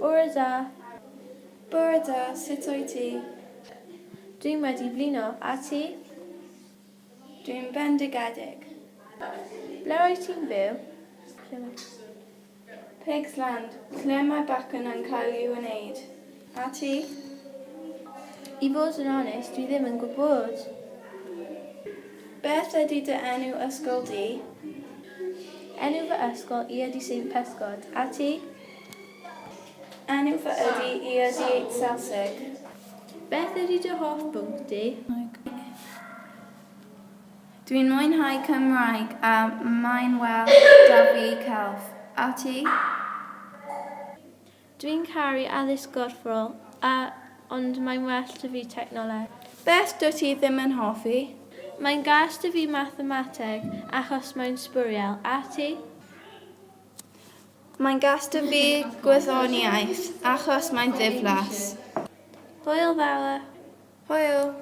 Bore da. Bore da, sut wyt ti? Dwi'n wedi blino, a ti? Dwi'n bendigedig. Ble wyt ti'n byw? Pigsland, lle mae bacwn yn cael ei wneud? A ti? I fod yn onest, dwi ddim yn gwybod. Beth ydy dy enw ysgol di? Enw fy ysgol i ydy St Pysgod, a ti? Enw fy ydy i ydy Selsig. Beth ydy dy hoff bwnc di? Dwi'n mwynhau Cymraeg a mae'n well 'da fi celf. A ti? Dwi'n caru addysg gorfforol, a ond mae'n well 'da fi technoleg. Beth dwyt ti ddim yn hoffi? Mae'n gas 'da fi mathemateg achos mae'n sbwriel, a ti? Mae'n gas 'da fi gwyddoniaeth achos mae'n ddiflas. Hwyl fawr! Hwyl!